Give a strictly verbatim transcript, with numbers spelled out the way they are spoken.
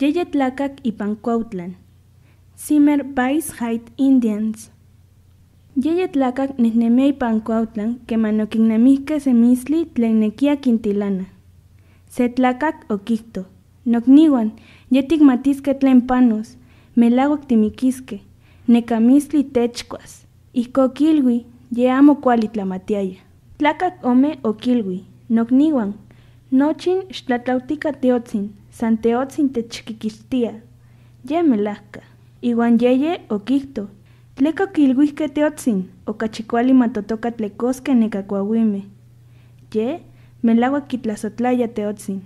Yeyetlakak ipan Cuautlan. Zimmer Vice Heights Indians. Yeyetlakak nejnemia ipan Cuautlan keman okinnamijkej se mixtli tlen nekia kintilana. Se tlakak okijto: "Nokniuan, ye tikmatiskej tlen panos, melauak timikiskej, neka mixtli techkuas." Ijkon okilui, ye amo kuali tlamatiaya. Tlakak ome okilui: "Nokniuan, nochin xtlatlaujtika teotsin, san teotsin techkikixtia." Ye melajka. Iuan yeye okijto: "¿Tleka okiluijkej teotsin okachi kuali matotoka tlekoskej neka kuauimej? Ye melauak kitlasotlaya teotsin."